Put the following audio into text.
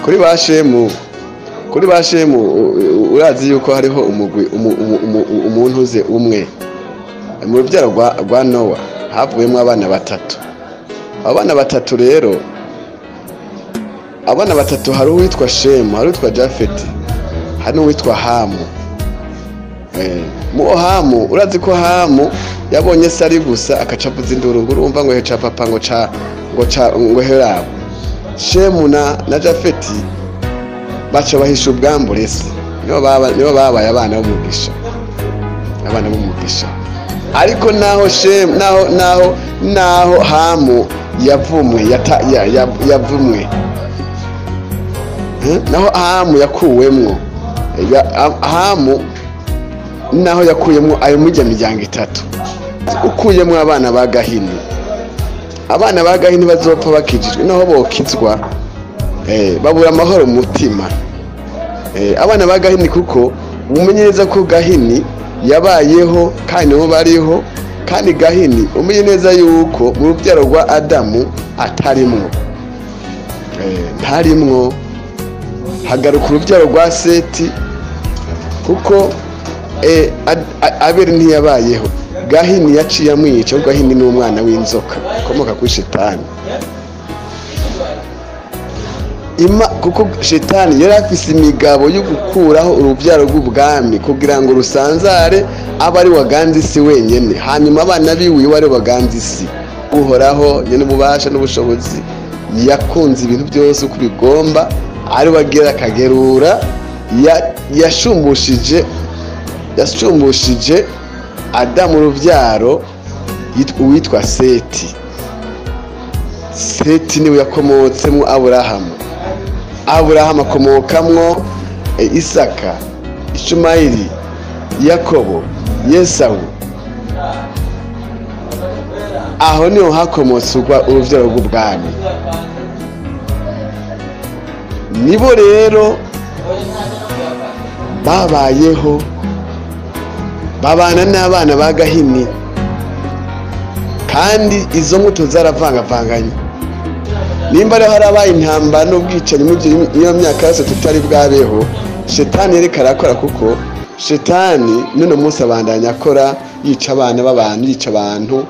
Kuri ba Shemu, kuri ba Shemu, urazi yuko hariho umugwi umuntu uze umwe mu rubyaro rwa Nowa, havuyemo abana batatu. Abana batatu rero, abana batatu, hari uwitwa Shemu, hari uwitwa Jafeti, hari n'uwitwa Hamu. Muwo Hamu, urazi ko Hamu yabonye se ari gusa akaca avuza induru ngo urumva ngo heca papa ngo ca ngo ca ngo herabo. Shemu na Jafeti baca bahisha ubwambure se, nibo babaye abana b'umugisha, abana b'umugisha. Ariko naho Shemu, naho Hamu yavumwe, yavumwe, naho Hamu yakuwemwo, Hamu naho yakuyemwo ayo mujya miryango itatu, ukuyemwo abana ba Gahini. Abana ba Gahini bazopfa bakijijwe, naho bokizwa, babura amahoro mu mutima. Abana ba Gahini, kuko umenye neza ko Gahini yabayeho kandi nibo bariho, kandi Gahini umenye neza yuko mu rubyaro rwa Adamu atarimwo, ntarimwo. Hagaruka urubyaro rwa Seti, kuko Abeli ntiyabayeho. Gahini yaciye amwica, kuko Gahini ni umwana w'inzoka akomoka kuri Shetani. Kuko Shetani yari afise imigabo yo gukuraho urubyaro rw'ubwami kugira ngo rusanzare, abe ari waganze isi wenyene, hanyuma abana biwe ari waganze isi. Uhoraho nyene ububasha n'ubushobozi yakunze ibintu byose uko bigomba, ari wagira akagerura, yasumbushije Adamu urubyaro uwitwa Seti. Seti niwe yakomotsemo Aburahamu, Aburahamu akomokamwo Isaka, Ishumayeli, Yakobo, Yesawu. Aho niho hakomotse urubyaro rw'ubwami. Nibo rero babayeho babana n'abana ba Gahini, kandi izo mbuto zaravangavanganye. Nimba rero harabaye intambara n'ubwicanyi muri iyo myaka yose tutari bwabeho, Shetani yariko arakora, kuko Shetani n'uno munsi abandanya akora, yica abana b'abantu, yica abantu.